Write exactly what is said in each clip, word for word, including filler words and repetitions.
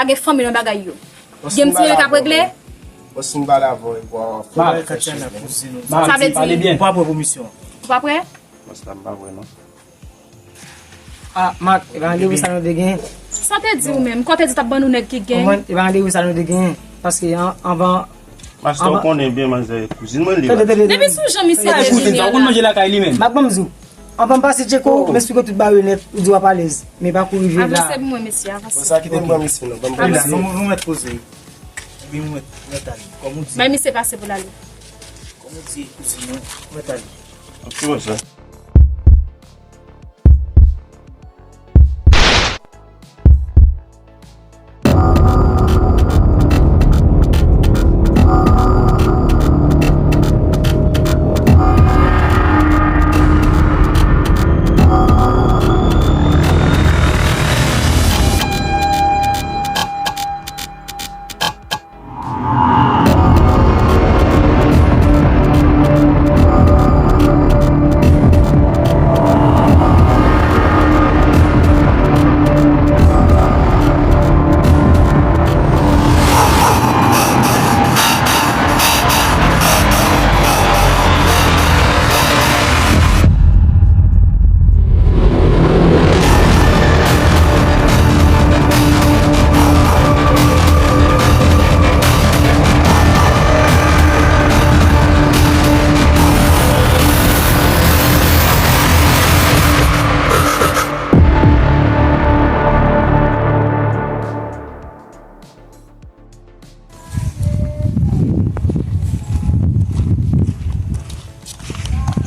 Lage fanmi nan bagay yo. Gen m ti rele k ap regle. Bòs fin pale avè w epi w ap fè chèz men. Sa vle di pale byen. Ou pa prè pou misyon an. Ou pa prè? Bòs la m pa prè non. Ah, Mak, e pa randevou sa nou te gen. Sa te di ou menm? Kò te di t ap ban nou nèg ki gen. Konprann? E pa randevou sa nou te gen. Paske an- anvan Masta, ou konnen byen manzè kouzin mwen li. Tande, tande, tande. Depi sou jan misye te vini an la. Ou konn manje lakay li menm. Mak, ban m di w. Anvan m pase Tcheko, m esplike w tout bagay yo nèt, ou di w ap alèz. Men pa kou rive la. Avanse pou mwen, mesye, avanse. Bon, sa kite m ban misye non, ban m pase. Nou, nou mèt koze. Epi nou mèt, mèt ale. Kòm ou di. Bay misye pase pou l ale. Kòm ou di, kouzin nou, mèt ale. Ok, bòs la.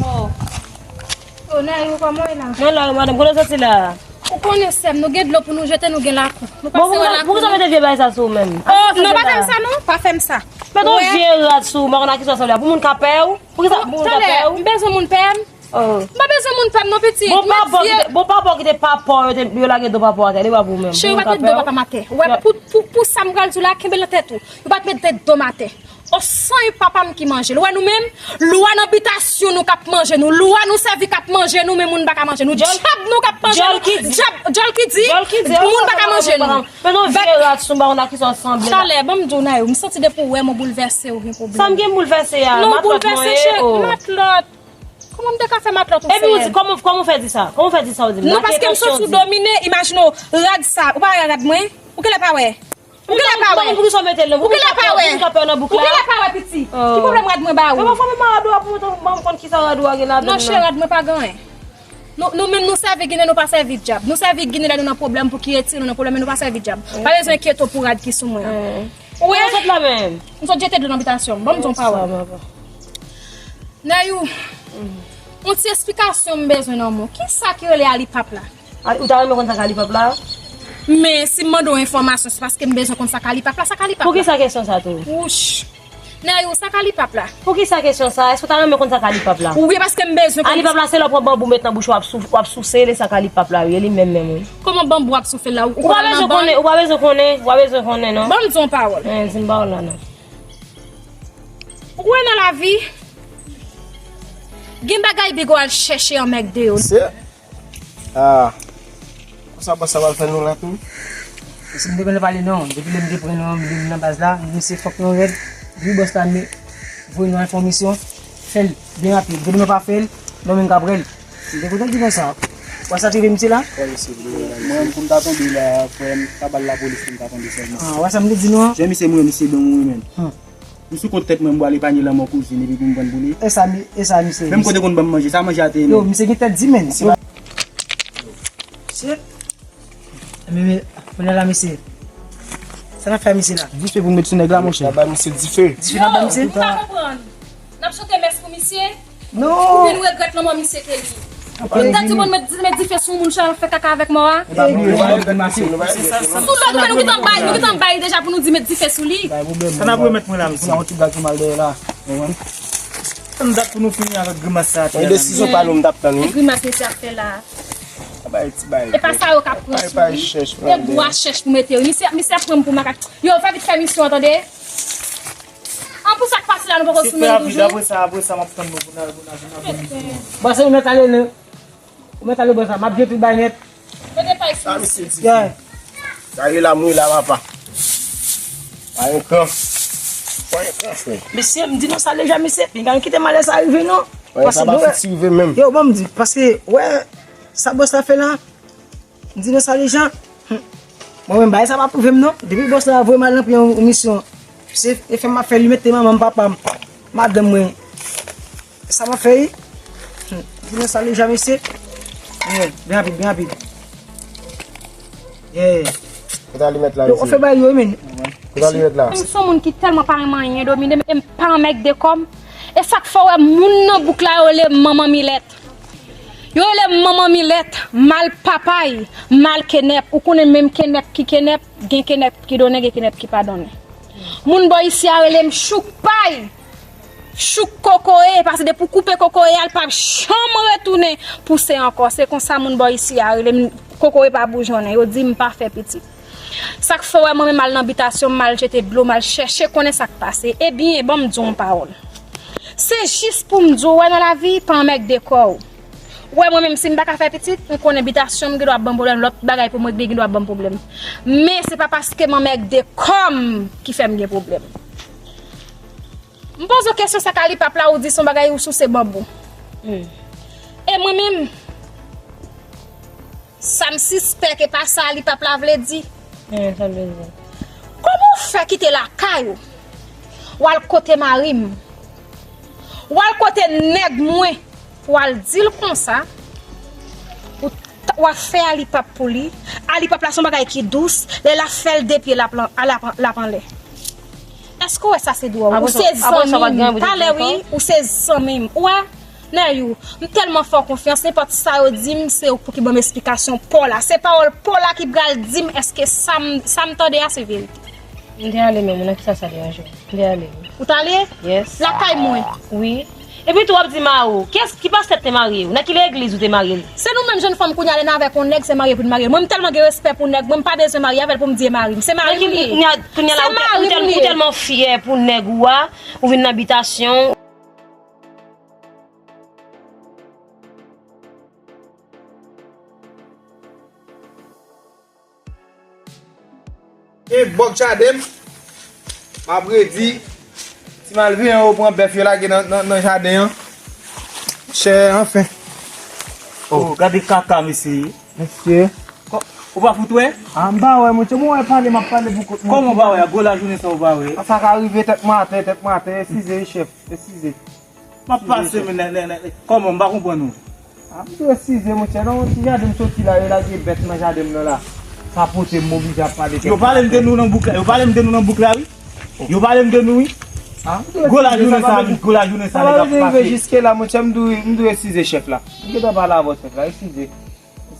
Oh. Oh, Nayou, kòman w ye la? Mwen la, madanm, kote w soti la? Ou konnen sè m, nou gen dlo pou nou jete, nou gen lakou. Nou pase wè lakou. Poukisa w mete vye bagay sa sou ou menm? Oh, non, pa fè m sa non, pa fè m sa. Mete yon vye rad sou ou, m pa konn a kisa w sanble a. Pou moun ka pè w? Poukisa pou moun ka pè w? M bezwen moun pè m. Oh. M pa bezwen moun pè m non, pitit. Bon, papa w ki te, bon, papa w ki te papa w, yo te, yo lage do papa w atè, li pa pou ou menm. Cheri, yo pa t met do papa m atè. Ou wè, pou, pou, pou sa m pral di w la, kenbe l nan tèt ou. Yo pa t met do m atè. O, san e papa m ki manje l. Ou wè nou menm, lwa nan bitasyon nou k ap manje nou. Lwa nou sèvi k ap manje nou, men moun pa ka manje nou. Dyab nou k ap manje nou. Dyòl ki di. Dyab, dyòl ki di, moun pa ka manje nou. Mete yon vye rad sou m, pa konn a kisa w sanble la. Chalè, ban m di w, Nayou, m santi depi w wè m, ou boulvèse, ou gen pwoblèm. Sa m gen boulvèse a? Non, matlòt mwen ye, oh. Matlòt. Kòman m te ka fè matlòt ou fè? Epi ou di, kòman, kòman w fè di sa? Kòman w fè di sa ou di m la? Non, paske m santi w domine, imajine w, rad sa, ou pa wè rad mwen? Ou genlè pa wè? Ou genlè pa wè? Poukisa w mete l nan bouk? Ou genlè pa wè? Ou genlè pa wè, piti? Ki pwoblèm rad mwen ba ou? Epa fò m pa rad ou a pou mwen, ban m konn kisa rad ou a gen ladan l nan. Non, cheri, rad mwen pa gen anyen. Nou, nou menm nou sèvi Ginen, nou pa sèvi dyab. Nou sèvi Ginen lè nou nan pwoblèm pou ki retire nou nan pwoblèm, men nou pa sèvi dyab. Pa bezwen enkyete w pou rad ki sou mwen an. Ou wè? Ou sot la menm. M sot jete dlo nan bitasyon m. Ban m di yon pawòl. Nayou, yon ti esplikasyon m bezwen nan men w. Kisa ki rele alipap la? A, ou ta renmen konn sa k alipap la? Men si m mande w enfòmasyon, se paske m bezwen konn sa k alipap la. Sa k alipap la? Poukisa kesyon sa tou? Wouch! Nayou, sa k alipap la? Poukisa kesyon sa? Èske w ta renmen konn sa k alipap la? Wi, paske m bezwen konn. Alipap la se lè w pran banbou met nan bouch ou, w ap sou-, w ap souse l, e sa k alipap la, wi, e li menm menm, wi. Kòman banbou ap soufle la? Ou pral nan bann? Ou pa bezwen konnen, ou pa bezwen konnen, ou pa bezwen konnen, non. Ban m di w yon pawòl. Di m pawòl la, non. Ou wè nan lavi, gen bagay big ou al chèche anmègde yo. Se, ah, konsa bòs sa pral fè nou la tou? Mesye, m te konn pale non, depi lè m te pran nou, m te vin nan baz la, m di misye fòk nou rèd, di bòs la, men voye nou al fè yon misyon, fè l byen rapid, depi nou pa fè l, nou menm k ap rèl. M te kontan di konsa. Wè sa te rive misye la? Wè, mesye, mwen, pou m ta tonbe la, frè m, ta ba l lapolis pou m ta tonbe sèlman. Ah, wè sa m te di nou an? Jan misye mouri, misye bon mouri menm. Hmm. M sou kont tèt mwen, m pral epanye lanmò kouzin epi pou m pran pou li. E sa, mi-, e sa, misye. Menm kote konn ban m manje, sa manje a te ye menm. Yo, misye gen tèt di, menn. Yo. Shit. Men, men, kounye a la, mesye. Sa n ap fè misye la? Dife pou n met sou nèg la, monchè. N ap ba misye dife. Dife n ap ba misye? Yo, m pa konprann. N ap chante mès pou misye? Non. Ou vin regrèt lanmò misye ke li. Ou ta di moun met, met dife sou moun, chan fè kaka avèk mò a? Sou lòt, men nou gentan bay, nou gentan bay deja pou nou di met dife sou li. Sa n ap remèt mwen la, mesye. Pou n yon ti blag ki mal dèyè la. Tann dat pou nou fini avèk grimas sa atè a. Yon desizyon pa nou m t ap tann, wi. Ki grimas mesye ap fè la? Bay ti bay. E pa sa yo k ap pran sou li. E bwa chèch pou mete yo. Misye, misye ap pran m pou makak. Yo, fè vit fè misyon an, tande. An pou sa k pase la, nou poko sou men toujou. Apre sa, apre sa, m ap tann nou pou n al, pou n al, pou n al fè misyon an. Bon, se ou mèt ale, non. Ou mèt ale, bon, sa, m ap gen tout bay nèt. Mete pay sou misye. Sa, misye di. Sa ye la, mwen la, papa. Pa yon kran. Pa yon kran, frè. Mesye, m di nou sa deja, mesye. Pinga nou kite malè sa rive, non. Wè, sa pa fouti rive menm. Yo, bon, m di, paske, wè, sa bòs la fè la, m di nou sa deja. Hmm. Mwen menm, bagay sa pa pou rive m, non. Depi bòs la voye m al nan pran yon misyon, se, e fè m ap fè li mete manman m, papa m, madanm mwen. Sa m ap fè, wi. Hmm. Di nou sa deja, mesye. Yeah, byen rapid, byen rapid. Yeah. Kote alimèt la, mesye? Yo, ou fè bay yo, men. Kote alimèt la? M se yon moun ki tèlman pa renmen anyen domine, e m pa anmègde kò m. E sa k fè w wè moun nan bouk la yo rele m manman Milèt. Yo rele m manman Milèt, mal papay, mal kenèp. Ou konnen menm kenèp ki kenèp, gen kenèp ki donnen, gen kenèp ki pa donnen. Moun bò isi a rele m chouk pay. Chouk kokoye, paske depi w koupe kokoye a, l p ap janm retounen pouse ankò. Se konsa moun bò isi a rele m, kokoye pa boujonnen. Yo di m pa fè pitit. Sa k fè w wè mwen menm m al nan bitasyon, m al jete dlo, m al chèche konnen sa k pase. Ebyen, ban m di w yon pawòl. Se jis pou m di w, wè nan lavi, pa anmègde kò w. Ou wè mwen menm si m pa ka fè pitit, m konnen bitasyon m gendwa ap ban m pwoblèm, lòt bagay pou m regle gendwa ap ban m pwoblèm. Men se pa paske m anmègde kò m ki fè m gen pwoblèm. M poze w kesyon sa k Alipap la, ou di se yon bagay ou souse banbou. Hmm. E mwen menm, sa m sispèk e pa sa Alipap la vle di. Hmm, sa l vle di. Kòman w fè kite lakay ou? W al kote mari m. W al kote nèg mwen. Pou w al di l konsa, ou t-, w ap fè Alipap pou li. Alipap la se yon bagay ki dous, lè l ap fè l de pye l ap lan-, l ap, l ap anlè. Èske w wè sa se dwòl? Ou se zanmi m. Talè wi, ou se zanmi m. Ou wè, Nèyou, m tèlman fè w konfyans, nenpòt sa yo di m, se ou pou ki ban m esplikasyon pa w la. Se pawòl pa w la ki pral di m èske sa m, sa m tande a se verite. M te ale menm, nan kisa sa deranje w? M te ale wi. Ou t ale? Yes. Lakay mwen? Wi. Epi tou w ap di mari w. Kiyès ki pastè k te marye w? Nan ki legliz ou te marye l? Se nou menm jèn fanm kounye a lè n avèk yon nèg se marye pou n marye l. Mwen m tèlman gen respè pou nèg mwen, m pa bezwen marye avè l pou m di e mari m. Se mari m li ye. Kounye a la ou tèlman fyè pou nèg ou a, ou vin nan bitasyon. E bòk jaden m, m ap redi, ti malveyan yo pran bèf yo lage nan, nan, nan jaden an. Chè, anfen. Oh, gade kaka, mesye. Mesye. Ou pa fout wè? A, m pa wè, monchè, mwen wè pale, m ap pale pou kont mwen. Kòman w pa wè a? Gwo lajounen sa w pa wè? Sa ka rive tèt m atè, tèt m atè, eskize wi, chèf, eskize. M ap pase, men, nè, nè, nè, kòman, m pa konprann ou. A, m dwe eskize, monchè, nan yon ti jaden m soti la, yo lage bèt nan jaden m nan la. Sa pote m oblije ap pale kèk bagay. Yo pale m de nou nan bouk la, yo pale m de nou nan bouk la, wi. Yo pale m de nou, wi. A, m dwe eskize, gwo lajounen sa, gwo lajounen sa, nèg ap pase. Sa pa bezwen rive jiske la, monchè, m dwe, m dwe eskize chèf la. M gentan pale avè w chèf la, eskize.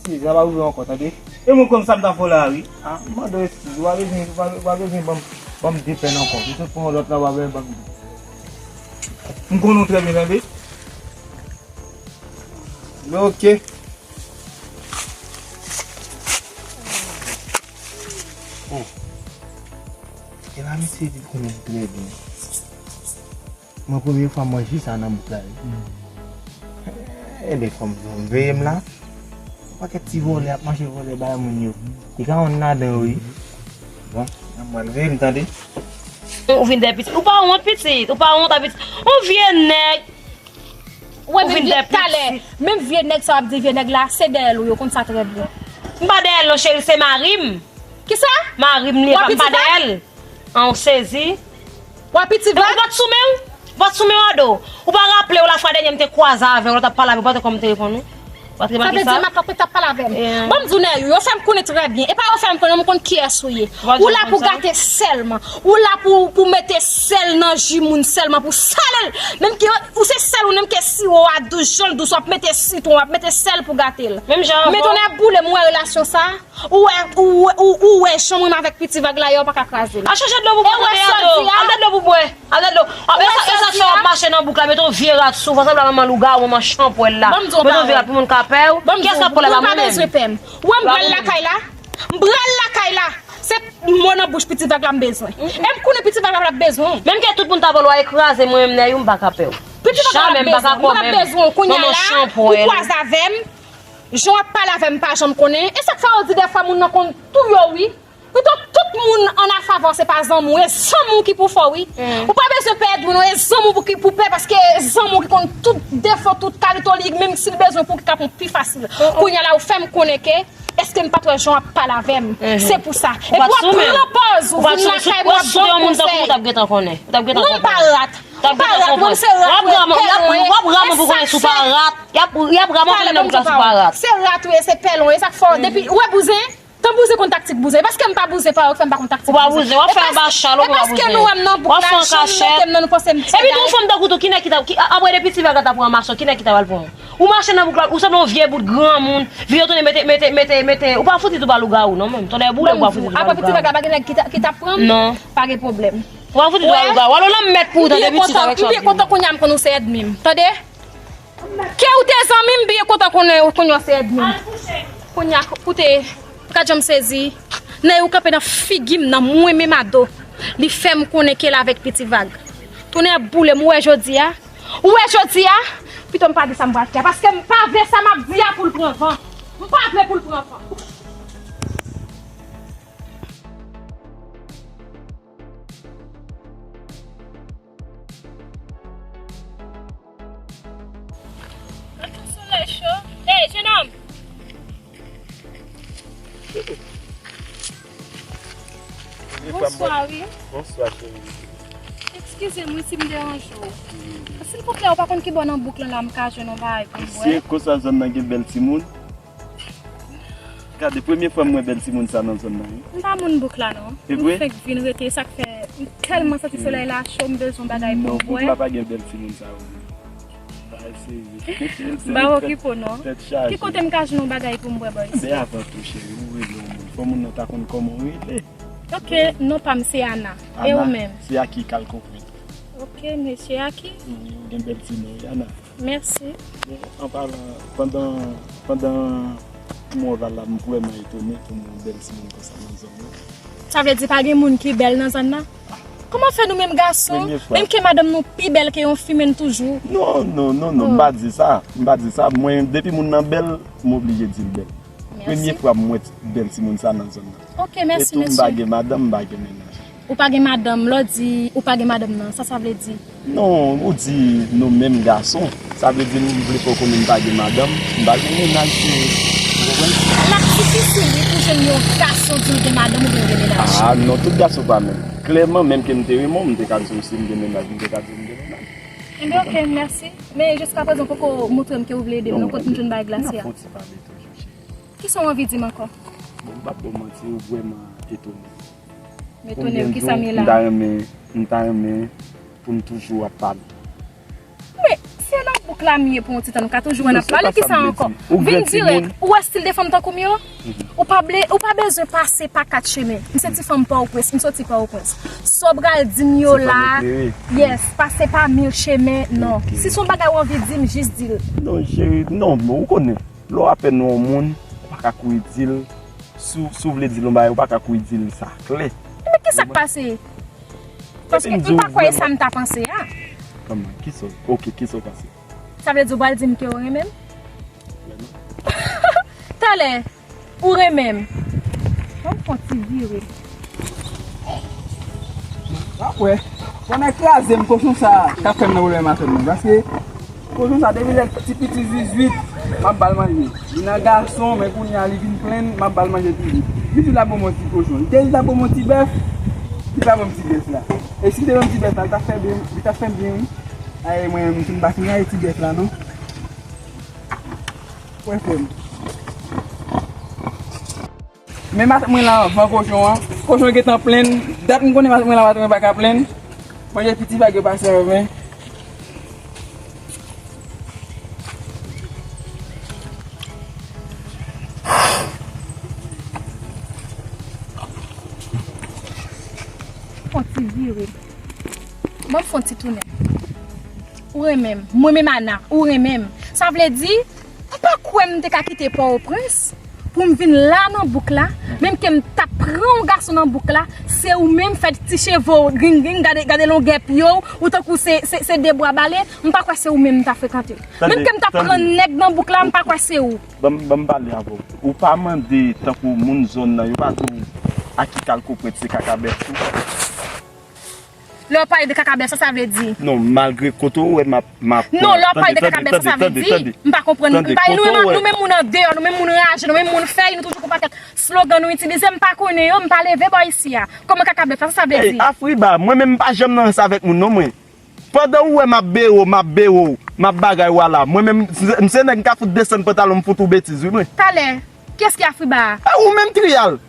Si, sa pa rive ankò, tande? E mwen konn sa m ta fè w la, wi. A, m mande w eskiz, ou pa bezwen, ou pa, ou pa bezwen ban m, ban m de pèn ankò. M sot pran yon lòt la, ou pa bezwen ban m de. M konn ou trè byen, tande? Men oke. Oh. E la, mesye, di konnen m trè byen. Mwen premye fwa m wè ji sa nan bouk la wi. Ebyen kòm zòn veye m la, yon pakèt ti vòlè ap mache vòlè bay moun yo. Li ka wonn ladan yo wi. Bon, nan mwen veye m tande. Ou vin dèyè pitit. Ou pa wont pitit, ou pa wont a pitit. Yon vye nèg. Ou vin dèyè pitit. Menm vye nèg sa w ap di vye nèg la, se dèyè l ou ye, ou konn sa trè byen. M pa dèyè l non cheri, se mari m. Kisa? Mari m li ye, m pa dèyè l. An, ou sezi? W ap piti vag? Ou pa t sou men w? Ou pa t sou men w, Ado? Ou pa raple w lafwa dènye m te kwaze avè w, lè w t ap pale avè m, ou pa te konn m te reponn ou? Ou pa t remake sa? Sa vle di m ap t ap pale avè m. Ban m di w Nèyou, yo fè m konnen trè byen. E pa yo fè m konnen, m konn kiyès ou ye. Ou la pou gate sèlman. Ou la pou, pou mete sèl nan ji moun sèlman, pou sale l. Menm ke ou se sèl ou, menm ke siwo a dous, jan l dous, w ap mete sitwon, w ap mete sèl pou gate l. Menm jan avè w. Men tonnè boule m, ou wè relasyon sa a? Ou wè, ou, ou, ou wè jan mwen avèk piti vag la ye, ou pa ka kraze l. A chanje dlo pou bwè, tande Ado. Al de dlo pou bwè. Al de dlo. E sa, e sa w ap mache nan bouk la, mete yon vye rad sou ou, fò sanble manman lougawou, manman chanpwèl la. Mete yon vye rad pou moun ka pè w. Kiyès k ap pè w la, pa mwen menm? Ou pa bezwen pè m. Ou wè m pral lakay la? M pral lakay la. Se mo nan bouch piti vag la m bezwen. E m konnen piti vag la p ap bezwen w. Menm ke tout moun ta vòlò a kraze mwen menm Nèyou, m pa ka pè w. Piti vag la p ap bezwen w. Mwen p ap bezwen w. Kounye a la, ou kwaze avè m. Jan w ap pale avè m, m pa janm konnen. E sa k fè yo di dèfwa moun nan konn tou yo wi. Pito tout moun an afavè w se pa zanmi w, e zanmi w ki pou fè w, wi. Ou pa bezwen pè èd moun, non, e zanmi w pou ki pou pè, paske e zanmi w ki konn tout defo, tout kalite w, li menm si l bezwen pou ki ka pran pi fasil. Kounye a la, ou fè m konnen ke, èske m pa t wè jan w ap pale avè m? Se pou sa. Epi w ap pran pòz ou vin lakay mwen ap ba w konsèy. Non, m pa rat. M pa rat, mwen se rat ou ye, pèlon ye. Talè, ban m di w pawòl. Se rat ou ye, se pèlon ye, sa k fè w depi, ou wè bouzen? Tan bouzen konn taktik bouzen. E paske m pa bouzen pa yo k fè m pa konn taktik bouzen. Ou pa bouzen, w ap fè anba chal, ou pa bouzen. E paske nou wè m nan bouk la, chal mete m nan, nou panse m ti gay. Epi gen yon fanm tankou tou, ki nèg ki ta, ki, apre depi ti vaga ta pran mason, ki nèg ki ta pral pran w? Ou mache nan bouk la, ou sanble yon vye bout granmoun, vin retounen mete, mete, mete, mete, ou pa fouti tou ba lougawou non, menm. Tonnè boule, ou pa fouti tou ba lougawou. Apre ti vaga, pa gen nèg ki ta, ki ta pran m? Non. Pa gen pwoblèm. Ou pa fouti tou ba lougawou. Alò, lanm mèt pou ou, tande, pitit avèk sa w ap di. M byen kontan kounye a m konn ou se èdmi m. Tande? Ke ou te zanmi m, byen kontan konnen kounye a w se èdmi m. Kounye a, koute, gad jan m sezi. Nèg ou kanpe nan figi m nan, mwen menm a do. Li fè m konnen ke l avèk Piti Vag. Tonnè boule m, ou wè jodi a? Ou wè jodi a? Pito m pa di sa m pral fè a, paske m pa vle sa m ap di a pou l pran van. M pa vle pou l pran van. Gad yon solèy cho. Ey, jenòm! Bonswa, wi. Bonswa, cheri. Eskize m, wi, si m deranje w. Silvouplè, ou pa konn ki bò nan bouk lan la m ka jwenn yon bagay pou m bwè? Si e konsa zòn nan gen bèl timoun, Gade, premye fwa m wè bèl timoun sa nan zòn nan, wi. M pa moun bouk la, non. Se vre? M fenk vin rete, sa k fè m tèlman santi solèy la cho, m bezwen yon bagay pou m bwè. Non, bouk la pa gen bèl timoun sa yo. Bagay serye. M pa okipe w, non. Tèt chaje. Ki kote m ka jwenn yon bagay pou m bwè bò isit? Men avan tou, cheri, ou rele yon moun. Fò moun nan ta konn kòman w rele. Ok, non pa m se Ana. E ou menm? Ana, se Aki k al konprann. Ok, mesye Aki. Wi, ou gen bèl ti non, wi, Ana. Mèsi. Bon, an palan, pandan, pandan mwen la, m vrèman etone pou m wè bèl timoun konsa nan zòn nan. Sa vle di pa gen moun ki bèl nan zòn nan? Kòman fè nou menm gason, menm ke madanm nou pi bèl ke yon fi, men n toujou. Non, non, non, non, m pa di sa. M pa di sa. Mwen, depi moun nan bèl, m oblije di l bèl. Premye fwa m wè bèl timoun sa nan zòn nan. Ok, mèsi, mesye. E tou, m pa gen madanm, m pa gen mennaj. Ou pa gen madanm, lè w di ou pa gen madanm nan, sa sa vle di? Non, ou di nou menm gason. Sa vle di m vle fè w konnen m pa gen madanm, m pa gen mennaj, cheri. Ou konprann? L ap difisil, wi, pou jwenn yon gason di l gen madanm oubyen l gen mennaj. Ah, non, tout gason pa menm. Klèman, menm ke m te renmen w, m te ka di w si m gen mennaj, m te ka di w m gen mennaj. Enben, ok, mèsi. Men jiskaprezan, w poko montre m ke w vle ede m, non, kote m jwenn bagay glas la? N ap fè yon ti pale toujou, cheri. Kisa w anvi di m ankò? Bon, m p ap ba w manti, ou vrèman etone. M etone, wi, kisa m ye la? M ta renmen, m ta renmen pou n toujou ap pale. Men, se nan bouk la m ye pou yon ti tan, nou ka toujou wè n ap pale, kisa ankò? Vin dirèk, ou wè stil de fanm tankou m yo? Ou pa ble, ou pa bezwen pase pa kat chemen. M se ti fanm Pòtoprens, m soti Pòtoprens. Sa w pral di m yo la, yes, pase pa mil chemen, non. Si se yon bagay w anvi di m, jis di l. Non, cheri, non, bon, ou konnen. Lè w apèn wè yon moun, ou pa ka kouri di l. Si w, si w vle di l yon bagay, ou pa ka kouri di l sa klè. Men kisa k pase? Paske m pa kwè e sa m ta panse a. Kòman? Kisa w, ok, kisa w panse? Sa vle di w pral di m ke w renmen m? Talè, ou renmen m. Ban m fè yon ti vire. W ap wè. Bon, nèg kraze m, kochon sa k ap fè m nan pwoblèm avè m nan. Paske kochon sa, depi lè ti piti zuizwit, m ap ba l manje. Li nan gason, men kounye a li vin plenn, m ap ba l manje toujou. Li di l ap ban m yon ti kochon. Li te di l ap ban m yon ti bèf, li pa ban m ti bèf la. E si li te ban m ti bèf la, li t ap fè byen, li t ap fè m byen, wi. Ay, mwen, m fin pa fin rayi ti bèf la, non. Wè, frè m. Men matant mwen la anvan kochon an. Kochon gentan plenn. Dat m konnen matant mwen la, matant mwen pa ka plenn. Manje piti vag yo pase anvan. Fon ti vire. Ban m fè yon ti tounen. Ou renmen m. Mwen menm Ana, ou renmen m. Sa vle di, ou pa kwè m te ka kite Pòtoprens pou m vin la nan bouk la, menm ke m t ap pran yon gason nan bouk la, se ou menm fè ti cheve w gring gring, gade, gade longè pye w, ou tankou se, se, se de bwa bale, m pa kwè se ou menm m ta frekante. Menm ke m t ap pran nèg nan bouk la, m pa kwè se ou. Ban m, ban m pale avè w. Ou pa mande tankou moun zòn nan, yo pa di w A ki kalkopwèt se kaka bèf tou? Lè w pale de kaka bèf, sa sa vle di? Non, malgre kote w wè m ap, m ap, non, lè w pale de kaka bèf, sa sa vle di? M pa konprann. M pa, nou menm, nou menm moun andeyò, nou menm moun raje, nou menm moun fèy, nou toujou gon pakèt slogan nou itilize, m pa konnen yo, m pa leve bò isi a. Kòman kaka bèf la, sa sa vle di? Afriba, mwen menm m pa janm nan rans avèk moun non mwen. Pandan ou wè m ap bere w, m ap bere w, m ap bagay w a la, mwen menm, m se nèg m ka fout desann pantalon m fout ou betiz wi mwen. Talè, kiyès ki Afriba a? A ou menm Triyal.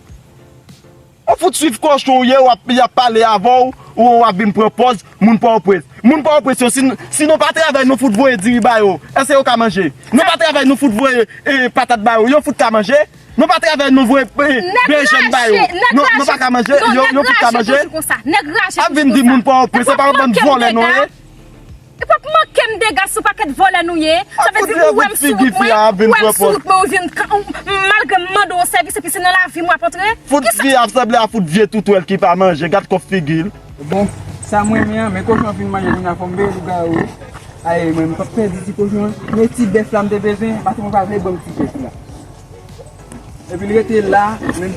Ou fout swiv kochon w ye, w ap, y ap pale avè w, ou w ap vin pran pòz, moun Pòtoprens. Moun Pòtoprens yo, si, n- si nou pa travay, nou fout voye diri ba yo. Èske yo ka manje? Nou pa travay, nou fout voye eh, patat ba yo. Yo fout ka manje? Nou pa travay, nou voye eh, bejen ba yo. Nou, nou pa ka manje? Yo, yo fout ka manje? Ap vin di moun Pòtoprens, se pa yon bann vòlè nou ye? E p ap manke m dega sou pakèt vòlè nou ye. Sa vle di ou wè m sou wout mwen, ou wè m sou wout mwen, ou vin ka- ou- malgre m mande w sèvis epi se nan lavi m w ap antre. Fout fi a sanble a fout vye toutwèl ki pa manje, gad kòf figi l. Bon, sa m renmen an, men kochon an fin manje, kounye a fò m peye lougawou wi. Ay, mwen, m p ap pèdi ti kochon an. Men ti bèf la m te bezwen, patwon pa vle ban m ti bèf la. Epi l rete la, men,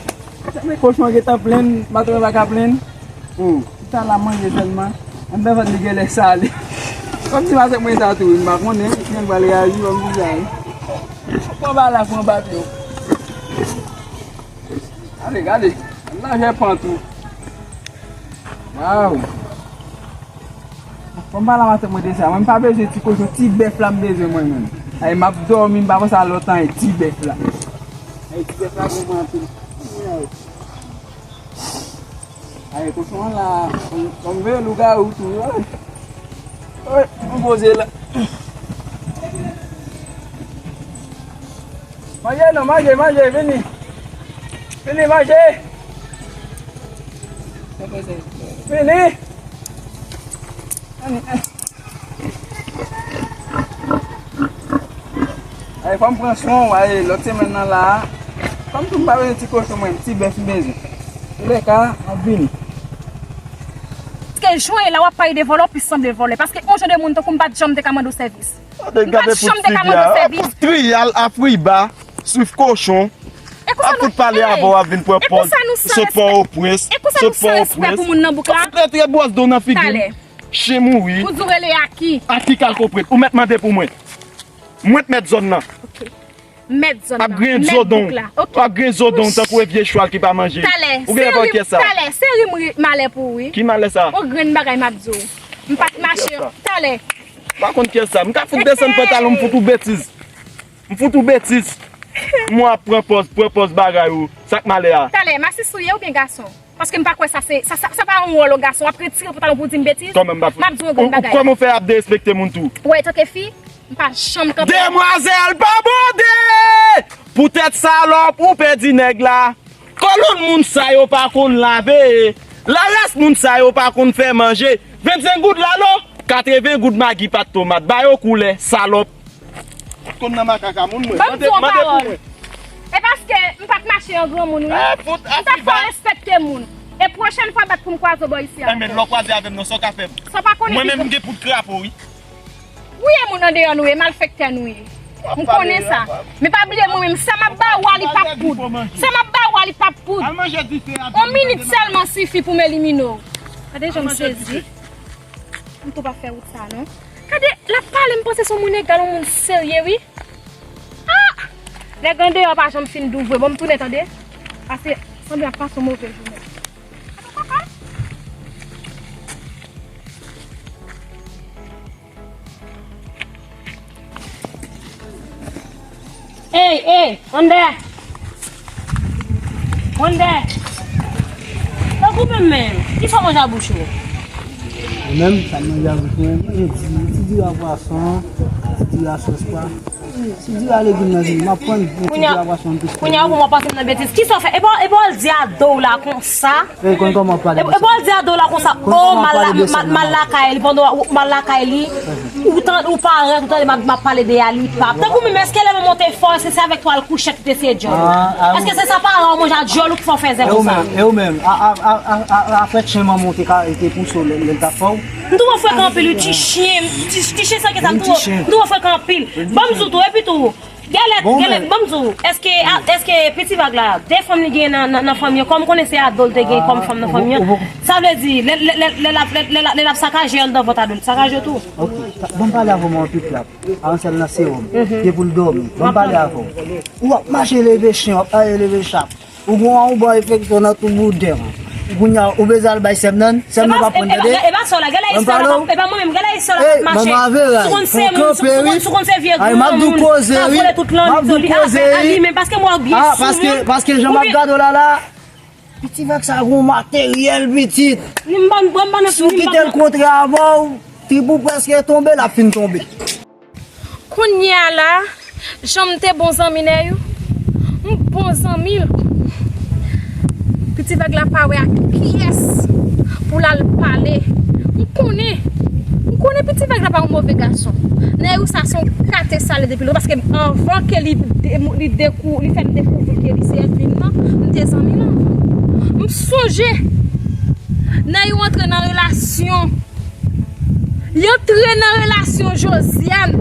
men kochon an gentan plenn, patwon an pa ka plenn. Oh, chita la manje sèlman. Anndan vant li genlè sale. Kòmsi matant mwen sa tou, m pa konnen, si l pral reyaji, ban m di sa wi. Pran ba la, pran ba pye w. Gade, gade. Lajè pant ou. Waw. Fò m pale a matant mwen de sa. Mwen m pa bezwen ti kochon, ti bèf la m bezwen mwen menm. Ay, m ap dòmi, m pa panse a lòt anyen, ti bèf la. Ay, ti bèf la gou mwen anpil. Ay, kochon an la, fò m veye lougawou tou. Oy, m poze la. Manje non, manje, manje, vini. Vini, manje. Vini. Vini. Ay, fò m pran swen w, ay, lòt semèn nan la a. Fò m tou m pa bezwen ti kochon mwen, ti bèf m bezwen. Toulèka, m ap vini. Paske jan w ye la, w ap pale de vòlè, w plis sanble vòlè. Paske yon jan de moun tankou m pa t janm te ka mande w sèvis. Gade, gade fout figi a, fout Triyal, Afriba, Swift Cochon. Ap fout pale avè w, ap vin pran pòz sot Pòtoprens, sot Pòtoprens. Ap fout rantre bwòs do nan figi m. Chen mouri. Ou di w rele Aki. Aki kalkopwèt. Ou mèt mande pou mwen. Mwen t mèt zòn nan. Mèt zòn nan. Ap griyen zodon. Ap griyen zodon tankou e vye chwal ki pa manje. Ou genlè pa wè kiyès sa. Talè, se ri m ri malè pou ou wi. Ki malè sa? On grenn bagay m ap di w. M pa t mache. Talè. Pa konn kiyès sa. M ka fout desann pantalon m fout ou betiz. M fout ou betiz. Mwen ap pran pòz, pran pòz bagay ou. Sa k malè a? Talè, masis ou ye oubyen gason? Paske m pa kwè sa se, sa, sa, sa pa yon wòl yon gason. W ap retire pantalon pou w di m betiz? Kòman m pa fout? M ap di w yon grenn bagay. Kòman w fè ap derespekte moun tou? Ou wè, tanke fi, m pa janm kanpe. Demwazèl pa bwode! Poutèt salòp ou pèdi nèg la. Kolonn moun sa yo pa konn lave. Laras moun sa yo pa konn fè manje. Vennsenk goud lalo, katreven goud magi pat tomat. Ba yo koulè, salòp. Konn nan makaka moun mwen. Ban m di yon pawòl. E paske m pa t mache an granmoun wi. M ta fè w respekte moun. E pwochèn fwa bat pou m kwaze w bò isi a. Enben lè w kwaze avè m nan sa w ka fè m? Sa w pa konnen. Mwen menm m gen poud krapo wi. Ou ye moun andeyò nou ye, malfektè nou ye. M konnen sa. Men pa bliye mwen menm, sa m ap ba ou a li p ap poud. Sa m ap ba ou a li p ap poud. On minit sèlman sifi pou m elimine w. Gade jan m sezi. M tou pa fè wout sa non. Gade, l ap pale, m panse se yon moun egal, yon moun serye wi. Ah! Nèg andeyò pa janm fin douvre. Bon, m tounen tande. Pase, sanble ap pase yon move jounen. Ey, ey, Wonder! Wonder! Tankou menm menm, kisa w manje a bouch ou? Mwen menm, sa m manje a bouch mwen, manje ti, ti diri a pwason, ti diri a sòs pwa. Si diri a legim nan vini, m ap pran, men ti diri a pwason an tou. Kounye a, ou pran pase m nan betiz. Kisa w fè? Epa, epa w al di a do w la konsa. E konn kòman w ap pale de sa. Epa w al di a do w la konsa. Oh, m al lakay li, pandan w al lakay li, ou tan, ou parèt, ou tande m ap, m ap pale de a li pap. Tankou menm, èske lè m monte fò, èske se avèk twa l kouche ki te se djòl? Èske se sa paran w manje a djòl ou k fè w fè zè konsa? E ou menm, e ou menm, a, a, a, a, a, a frè chen manman w te ka, te pouse w lè, lè l t ap fè w? M twò frekan anpil wi, ti chen, ti, ti chen san ke sa, m twò, m twò frekan anpil. Ban m di w tou, epi tou, Gèlèt, bon, gèlèt, men ban m di w, èske, a, èske Piti Vag la, de fanm li gen nan, nan, nan fanmi an, kòm konnen se Ado l te gen kòm fanm nan fanmi an, sa vle di, lè, lè, lè, lè l ap, lè, lè, lè l ap sakaje anndan vant Ado l, li sakaje tou. Ok, ta- ban m pale avè w, mwen, anpil plap. Ansèl nan sewòm. Te pou l dòmi. Ban m pale avè w. Ou ap mache leve chen, w ap mache leve chat. Ou gon yon bon enfeksyon nan tout bouden an. Kounye a, ou bezwen al bay sè m nan, sè m nan pa pran tande. E pa sa w la, gade la istwa la, e pa mwen menm, gade la istwa la k ap mache. Sou konn se moun, sou konn se vye granmoun k ap vole tout lannuit yo, li avè a li menm, paske m wè w byen sou moun. Paske jan m ap gade w la la, Piti Vag sa gon materyèl, pitit. Si w kite l kontre avè w, trip ou prèske tonbe, l ap fin tonbe. Kounye a la, jan m te bon zanmi Nèyou, m bon zanmi l. Piti Vag la pa wè ak kiyès pou l al pale. M konnen, m konnen Piti Vag la pa yon move gason. Nèyou sa se yon kate sale depi lontan, paske anvan ke li, de- li, dekou- li fè m dekouvri ke li se ènmi m nan, m te zanmi l anvan. M sonje, Nèyou antre nan relasyon Li antre nan relasyon Josiane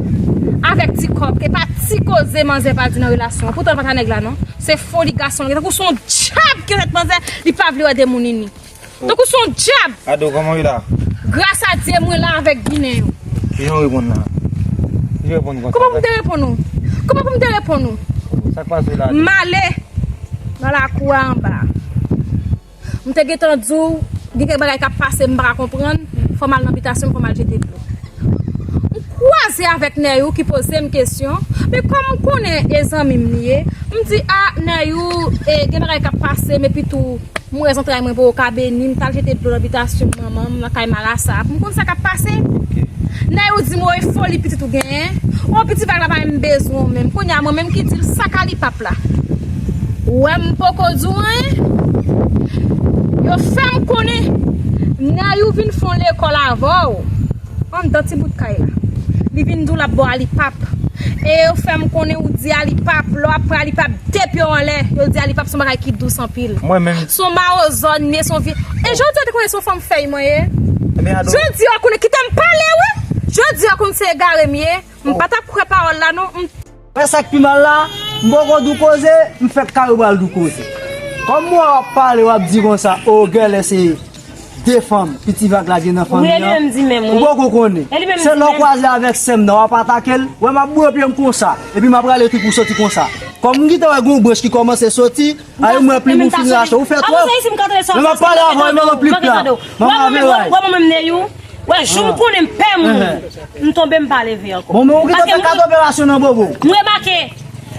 avèk Ti Kòb. E pa ti koze manzè pa di nan relasyon an. Poutan l pa ta nèg la non. Se foli gason l ye. Tankou se yon dyab ki fè manzè, li pa vle wè de moun ini. Tankou se yon dyab. Ado, kòman w ye la? Gras a Dye, mwen la avèk Ginen yo. Kijan w reponn la? Kijan w reponn konsa? Kòman pou m te reponn ou? Kòman pou m te reponn ou? Sa k pase w la? M ale nan lakou a anba. M te gentan di w, gen kèk bagay k ap pase m pa ka konprann, fò m al nan bitasyon m, fò m al jete dlo. M kwaze avèk Nèyou ki poze m kesyon, men kòm m konnen e zanmi m li ye, m di, a, Nèyou, e, gen bagay k ap pase m, epi tou, m wè zantray mwen poko ka beni, m t al jete dlo nan bitasyon manman m, nan kay marasa, pou m konn sa k ap pase. Nèyou di m, o, e foli pitit ou genyen, o, Piti Vag la pa menm bezwen w menm, kounye a mwen menm ki di l sa k a li pap la. Ou wè m poko di w anyen. Yo fè m konnen Nèyou vin fè yon lekòl avè w anndan ti bout kay la. Li vin di w l ap ba w Alipap. E yo fè m konnen ou di Alipap, lè w ap pran Alipap, de pye w anlè. Yo di Alipap se yon bagay ki dous anpil. Mwen menm. Se yon mawozòn m ye, se yon vye. E jodi a te konnen se yon fanm fèy mwen ye. Jodi a w konnen kite m pale wi. Jodi a w konnen se egare m ye. M pa t ap kwè pawòl la non. M Wè sa k pi mal la, m poko di w koze, m fèk kare pral di w koze. Kòm mwen w ap pale, w ap di konsa, o, gèlè se de fanm, Piti Vag la gen nan fanmi an. Ou poko konnen. Se lè w kwaze avèk sè m nan, w ap atake l. Wè m ap boure pye m konsa, epi m ap rale trip ou soti konsa. Kòm m gentan wè gon branch ki kòmanse soti, a, mwen plim ou fin rache. Ou fè twòp. Men m ap pale avè w, men m ap plim la. Manman avè w. Wè, jou m konnen m pè moun, m tonbe m pa leve ankò. Bon, men ou gentan fè kat operasyon nan bobo. M remake,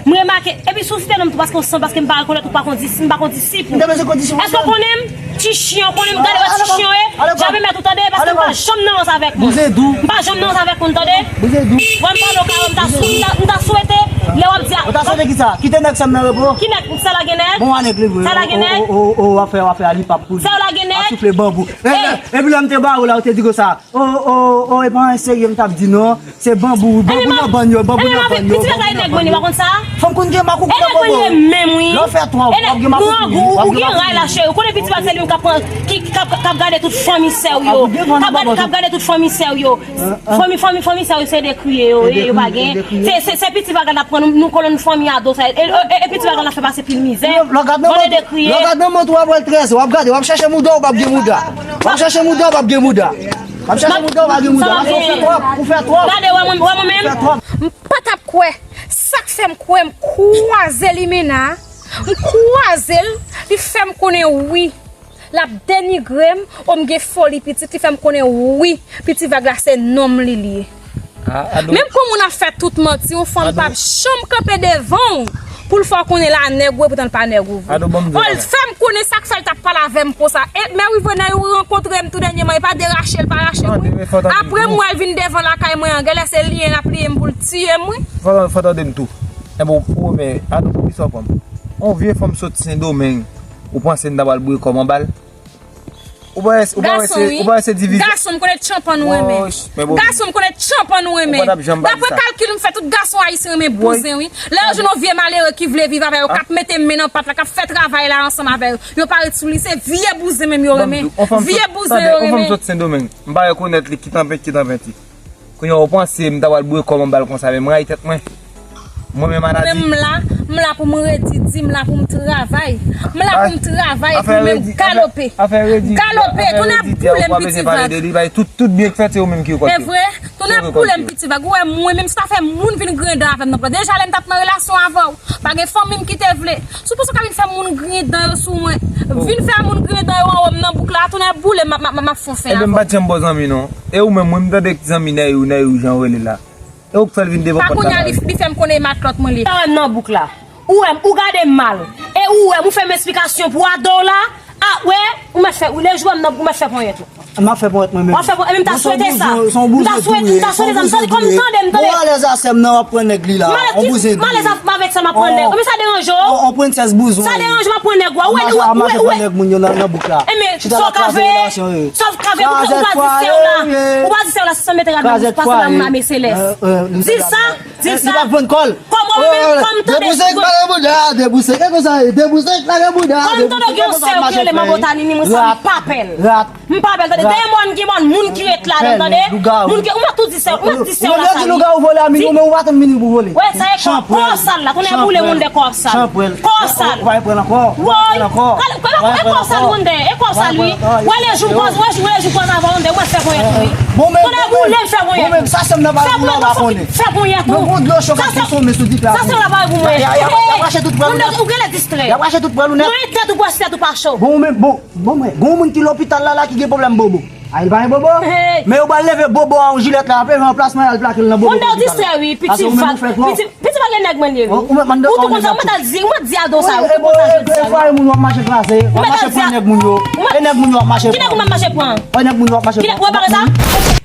m remake, epi si w site non m tou paske w san, paske m pa rekonèt ou pa konn disip, m pa konn disip ou. Èske w konnen m? Ti chyen, w konnen m, gade wè ti chyen w ye, jan m mèt ou tande, paske m pa janm nan rans avèk moun. M pa janm nan rans avèk moun, tande. Wè m pale w ka wè m ta sou, m ta, m ta swete, lè w ap di a. Ou ta swete kisa? Kite nèg sa m nan repo. Ki nèg? Sa la gen nèg? Bon, a nèg li vre. Sa la gen nèg? O, o, o, w ap fè, w ap fè Alipap pou li. Sa la gen nèg? W ap soufle banbou. Epi lè m te ba ou la, ou te di konsa, o, o, o, e pa anyen serye m t ap di non. Se banbou, banbou nan bann yo, banbou nan bann yo, banbou nan bann yo. Fanm konn gen makout nan bobo. Lè w fè twòp, w ap gen makout. Ou gen ray la, cheri. Ou konnen Piti Vag se li menm k ap pran, ki, k ap, k ap gade tout fanmi sè w yo. K ap gade, k ap gade tout fanmi sè w yo. Fanmi, fanmi, fanmi sè w yo, se dekriye yo ye, yo pa gen. Se, se, se Piti Vag la n ap pran, nou, nou kolonn fanmi Ado sa. E, e, e Piti Vag la n ap fè pase pil mizè. Vòlè dekriye. Lè w gad nan mont ou, w ap wè l trèzè. W ap gade, w ap chèche mouda, w p ap gen mouda. W ap chèche mouda, w p ap gen mouda. W ap chèche mouda, w pa gen mouda. Paske w fè twòp, ou fè twòp. Gade, wè mwen, wè mwen menm. Ou fè twòp. M pa t ap kwè. Sa k fè m kwè, m kwaze limena. M kwaze l, li fè m konnen wi. L ap denigre m, o m gen foli pitit, li fè m konnen wi, Piti Vag la se nonm li li ye. Menm kon moun ap fè tout manti, yon fanm p ap janm kanpe devan w pou l fè w konnen l a nèg ou, epoutan l pa nèg ou vre. O, l fè m konnen sa k fè l t ap pale avè m konsa. E, men wi vre, nan yon rankontre m tou dènyèman, e pa de rache l pa rache m wi. Apre m wè l vin devan lakay mwen an, genlè se liyen l ap liyen m pou l tiye m wi. Fò, fò tande m tou. Enben, ou, ou, men, Ado, poukisa w pran m? On vye fanm sot Sendomeng, ou panse m ta pral boure kò m anba l? Ou pa wè, ou pa wè se, ou pa wè se divizyon. Gason, m konnen tchanpan ou renmen. Gason, m konnen tchanpan ou renmen. Daprè kalkil m fè, tout gason ayisyen renmen bouzen wi. Lè yo jwenn yon vye malere ki vle viv avè yo, k ap mete men nan pat la, k ap fè travay la ansanm avè yo, yo pa ret sou li. Se vye bouzen menm yo renmen. Vye bouzen yo renmen. On fanm sot Sendomeng, m pa rekonèt li, kit anpenti, kit anpenti. Kounye a ou panse m ta pral boure kò m anba l konsa, men m rayi tèt mwen. Mwen menm maladi. Mwen m la, m la pou m redi di, m la pou m travay. M la pou m travay epi mwen m galope. Galope, tounen boule m piti vag. Tout byen k fèt se ou menm ki rekòlte. E vre? Tounen boule m piti vag. Ou wè mwen menm si ta fè moun vin griyen dan avè m nan pran. Deja lè m t ap nan relasyon avè w, pa gen fanmi m ki te vle. Si w panse w ka vin fè moun griyen dan yo sou mwen, vin fè moun griyen dan yo anwo m nan bouk la, tounen boule m, m ap fonse avè w. Ebyen m pa t janm ba w zanmi non. E ou menm, mwen m tande zanmi Nèyou, Nèyou jan w rele la. E ou k fè l vin devan pòt la. Pa kounye a li, li fè m konnen e matlòt mwen li ye. Sa wè m nan bouk la. Ou wè m, ou gade m mal. E ou wè m, ou fè m esplikasyon pou ado w la. A, wè, ou mèt fè, ou lejou wè m nan, ou mèt fè ponyèt ou. M ap fè ponyèt mwen menm. W ap fè ponyèt, e m ta swete sa. M ta swete, m ta swete sa, m ta swete kòm tande m tande. Bon, alèz a sè m nan, w ap pran nèg li la. On bouzen. Malèz avèk sa m ap pran nèg. Men sa deranje w? On prensès bouzon. Sa deranje w, m ap pran nèg ou a. Ou wè, ou wè, ou wè. Nèg moun yo nan bouk la. Enben, sa w ka fè? Sa w ka fè pou ou pa di sè w la. Ou pa di sè w la, si sa mete rad nan bouch, pase nan mame selès. Di l sa, di l sa. Li p ap vann kò l. Kòm ou menm, kòm tande. Debouse k lage bouda, debouse k konsa, debouse k lage bouda. Kòm tande gen yon sè w ki rele Manbo Tani, ni mwen sa m pa pè l. Rat. M pa pè l, tande. Dèyè mòn gen mòn, moun ki ret ladan, tande. Moun ki, ou mèt tou di sè, ou mèt di sè w la sa. Ou di lougawou vole a, men ou pa tann minit pou vole. Wè, sa e kò, kò sal la, tounen boule moun de kò sal. Kò sal. Ou pa pran ankò. Woy. E kò sal moun de, e kò sal wi. Wè lejou kòz, wè lejou kòz avan moun de, ou mèt fè ponyèt wi. Tounen boule m fè ponyèt. Bon, men sa sè m nan pa konnen. Fè ponyèt ou. Nan gwo dlo cho k ap konsonmen sou di pla. Sa se la bay pou mwen. Y ap rache tout pral ou nèt. Ou genlè distrè. Y ap rache tout pral ou nèt. Mwen tèt ou pwès tèt ou pa cho. Bon, men bon, bon, mwen. Gon moun ki lopital la la ki gen pwoblèm bobo. A, li pa gen bobo. Men yo pral leve bobo a yon jilèt la, ap leve anplasman y al plake l nan bobo lopital la. Ou distrè wi, piti vag. Piti vag e nèg mwen ye wi. Ou tou konn sa, ou mèt al di, ou mèt di ado sa, ou tou konn sa jodi a. E fwa e moun w ap mache kraze, w ap mache pran nèg moun yo. E nèg moun yo w ap mache pran. Ki nèg ou m ap mache pran? E nèg moun yo w ap mache pran. Ki nèg ou wè bagay sa?